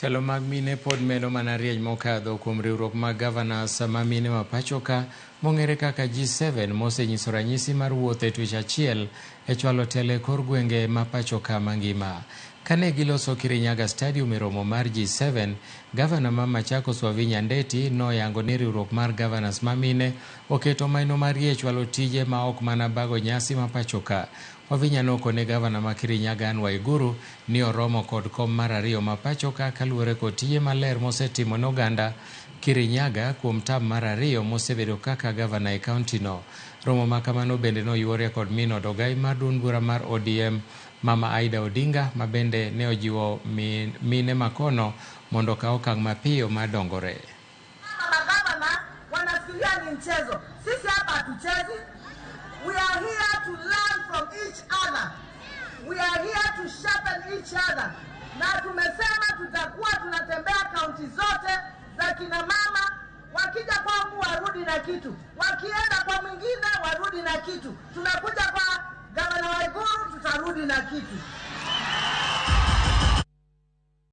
Telo mag mine pod medo mana rieny mokadho kuom riwruok mag governors ma mine ma pachoka mong'ere kaka G7 mosenyiso ranyisi mar wuoth e twech achiel e chwalo telo e kor gwenge ma pachoka mangima. Kane giloso Kirinyaga Stadium e romo mar G7, gavana ma Machakos Wavinya Ndeti noyango ni riwruok mar governors ma mine oketo maino margi e chwalo tije ma ok mana bago nyasi ma pachoka. Wavinya nokone gavana ma Kirinyaga Anne Waiguru ni oromo kod kom mar ariyo ma pachoka kaluwore kod tije maler mosetimo ne oganda Kirinyaga kuom tam mar ariyo mosebedo kaka gavana e kaunti no. Romo ma kamano bende noyuorie kod min od ogai mar duond bura mar ODM Mama Aida Odinga ma bende ne ojiwo mine makono mondo okaw okang' mapiyo mar dongore. Magavana wanafikiria ni mchezo. Sisi hapa hatuchezi. We are here to learn from each other. We are here to sharpen each other. Na tumesema tutakuwa tunatembea kaunti zote za kina mama, wakija kwangu warudi na kitu, wakienda kwa mwingine warudi na kitu. Tunakuja kwa Gavana Waiguru tutarudi na kitu.